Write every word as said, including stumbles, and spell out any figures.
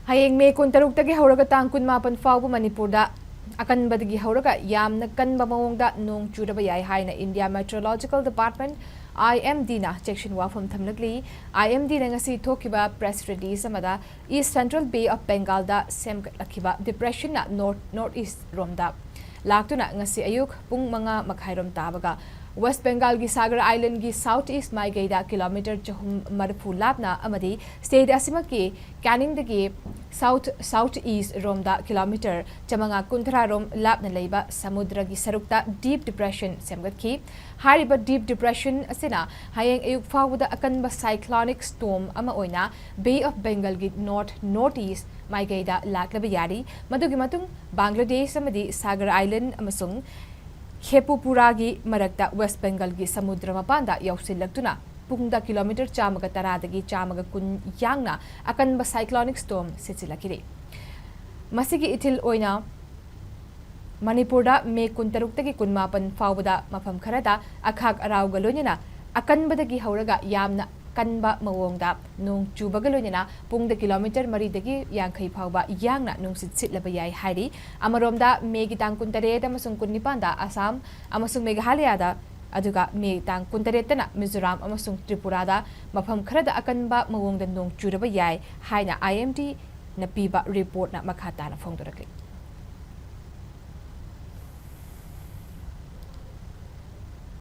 ꯍꯌꯦꯡ ꯃꯦ ꯀꯨꯟꯇꯔꯨꯛꯇꯒꯤ ꯍꯧꯔꯒ ꯇꯥꯡ ꯀꯨꯟꯃꯥꯄꯟ ꯐꯥꯎꯕ ꯃꯅꯤꯄꯨꯔꯗ ꯑꯀꯟꯕꯗꯒꯤ ꯍꯧꯔꯒ ꯌꯥꯝꯅ ꯀꯟꯕ ꯃꯑꯣꯡꯗ ꯅꯣꯡ ꯆꯨꯔꯕ ꯌꯥꯏ ꯍꯥꯏꯅ ꯏꯟꯗꯤꯌꯥ ꯃꯦꯇ꯭ꯔꯣꯂꯣꯖꯤꯀꯦꯜ ꯗꯤꯄꯥꯔꯠꯃꯦꯟꯠ, ꯑꯥꯏ ꯑꯦꯝ ꯗꯤꯅ ꯆꯦꯛꯁꯤꯟ ꯋꯥꯐꯝ ꯊꯝꯂꯛꯂꯤ꯫ ꯑꯥꯏ ꯑꯦꯝ ꯗꯤꯅ ꯉꯁꯤ ꯊꯣꯛꯈꯤꯕ ꯄ꯭ꯔꯦꯁ ꯔꯤꯂꯤꯖ ꯑꯃꯗ ꯏꯁ ꯁꯦꯟꯇ꯭ꯔꯦꯜ ꯕꯦ ꯑꯣꯐ ꯕꯦꯡꯒꯥꯜꯗ ꯁꯦꯝꯒꯠꯂꯛꯈꯤꯕ ꯗꯤꯄ꯭ꯔꯦꯁꯟꯅ ꯅꯣꯔꯠ ꯅꯣꯔꯠ ꯏꯁ ꯔꯣꯝꯗ ꯂꯥꯛꯇꯨꯅ ꯉꯁꯤ ꯑꯌꯨꯛ ꯄꯨꯡ ꯃꯉꯥ ꯃꯈꯥꯏꯔꯣꯝ ꯇꯥꯕꯒ ꯋꯦꯁ ꯕꯦꯡꯒꯥꯜꯒꯤ ꯁꯥꯒꯔ ꯑꯥꯏꯂꯦꯟꯒꯤ ꯁꯥꯎꯠ ꯏꯁ ꯃꯥꯏꯀꯩꯗ ꯀꯤꯂꯣꯃꯤꯇꯔ ꯆꯍꯨꯝ ꯃꯔꯤꯐꯨ ꯂꯥꯞꯅ ꯑꯃꯗꯤ ꯁ꯭ꯇꯦꯠ ꯑꯁꯤꯃꯛꯀꯤ ꯀꯦꯅꯤꯡꯗꯒꯤ ꯁꯥꯎꯠ ꯁꯥꯎꯠ ꯏꯁ ꯔꯣꯝꯗ ꯀꯤꯂꯣꯃꯤꯇꯔ ꯆꯥꯃꯉꯥ ꯀꯨꯟꯊ꯭ꯔꯥ ꯔꯣꯝ ꯂꯥꯞꯅ ꯂꯩꯕ ꯁꯃꯨꯗ꯭ꯔꯒꯤ ꯁꯔꯨꯛꯇ ꯗꯤꯞ ꯗꯤꯄ꯭ꯔꯦꯁꯟ ꯁꯦꯝꯒꯠꯈꯤ꯫ ꯍꯥꯏꯔꯤꯕ ꯗꯤꯞ ꯗꯤꯄ꯭ꯔꯦꯁꯟ ꯑꯁꯤꯅ ꯍꯌꯦꯡ ꯑꯌꯨꯛ ꯐꯥꯎꯕꯗ ꯑꯀꯟꯕ ꯁꯥꯏꯀ꯭ꯂꯣꯅꯤꯛ ꯁ꯭ꯇꯣꯔꯝ ꯑꯃ ꯑꯣꯏꯅ ꯕꯦ ꯑꯣꯐ ꯕꯦꯡꯒꯜꯒꯤ ꯅꯣꯔꯠ ꯅꯣꯔꯠ ꯏꯁ ꯃꯥꯏꯀꯩꯗ ꯂꯥꯛꯂꯕ ꯌꯥꯔꯤ꯫ ꯃꯗꯨꯒꯤ ꯃꯇꯨꯡ ꯕꯪꯒ꯭ꯂꯥꯗꯦꯁ ꯑꯃꯗꯤ ꯁꯥꯒꯔ ꯑꯥꯏꯂꯦꯟ ꯑꯃꯁꯨꯡ ꯈꯦꯄꯨꯄꯨꯔꯥꯒꯤ ꯃꯔꯛꯇ ꯋꯦꯁ ꯕꯦꯡꯒꯜꯒꯤ ꯁꯃꯨꯗ꯭ꯔ ꯃꯄꯥꯟꯗ ꯌꯧꯁꯤꯜꯂꯛꯇꯨꯅ ꯄꯨꯡꯗ ꯀꯤꯂꯣꯃꯤꯇꯔ ꯆꯥꯝꯃꯒ ꯇꯔꯥꯗꯒꯤ ꯆꯥꯝꯃꯒ ꯀꯨꯟ ꯌꯥꯡꯅ ꯑꯀꯟꯕ ꯁꯥꯏꯀ꯭ꯂꯣꯅꯤꯛ ꯁ꯭ꯇꯣꯔꯝ ꯁꯤꯠꯆꯤꯜꯂꯛꯈꯤꯔꯦ꯫ ꯃꯁꯤꯒꯤ ꯏꯊꯤꯜ ꯑꯣꯏꯅ ꯃꯅꯤꯄꯨꯔꯗ ꯃꯦ ꯀꯨꯟꯇꯔꯨꯛꯇꯒꯤ ꯀꯨꯟꯃꯥꯄꯟ ꯐꯥꯎꯕꯗ ꯃꯐꯝ ꯈꯔꯗ ꯑꯈꯥꯛ ꯑꯔꯥꯎꯒ ꯂꯣꯏꯅꯅ ꯑꯀꯟꯕꯗꯒꯤ ꯍꯧꯔꯒ ꯌꯥꯝꯅ ꯀꯟꯕ ꯃꯑꯣꯡꯗ ꯅꯣꯡ ꯆꯨꯕꯒ ꯂꯣꯏꯅꯅ ꯄꯨꯡꯗ ꯀꯤꯂꯣꯃꯤꯇꯔ ꯃꯔꯤꯗꯒꯤ ꯌꯥꯡꯈꯩ ꯐꯥꯎꯕ ꯌꯥꯡꯅ ꯅꯨꯡꯁꯤꯠ ꯁꯤꯠꯂꯕ ꯌꯥꯏ ꯍꯥꯏꯔꯤ꯫ ꯑꯃꯔꯣꯝꯗ ꯃꯦꯒꯤ ꯇꯥꯡ ꯀꯨꯟꯇꯔꯦꯠ ꯑꯃꯁꯨꯡ ꯀꯨꯟꯅꯤꯄꯥꯟꯗ ꯑꯁꯥꯝ ꯑꯃꯁꯨꯡ ꯃꯦꯘꯥꯂꯌꯥꯗ, ꯑꯗꯨꯒ ꯃꯦ ꯇꯥꯡ ꯀꯨꯟꯇꯔꯦꯠꯇꯅ ꯃꯤꯖꯣꯔꯥꯝ ꯑꯃꯁꯨꯡ ꯇ꯭ꯔꯤꯄꯨꯔꯥꯗ ꯃꯐꯝ ꯈꯔꯗ ꯑꯀꯟꯕ ꯃꯑꯣꯡꯗ ꯅꯣꯡ ꯆꯨꯔꯕ ꯌꯥꯏ ꯍꯥꯏꯅ ꯑꯥꯏ ꯑꯦꯝ ꯗꯤꯅ ꯄꯤꯕ ꯔꯤꯄꯣꯔꯠꯅ ꯃꯈꯥ ꯇꯥꯅ ꯐꯣꯡꯗꯣꯔꯛꯂꯤ꯫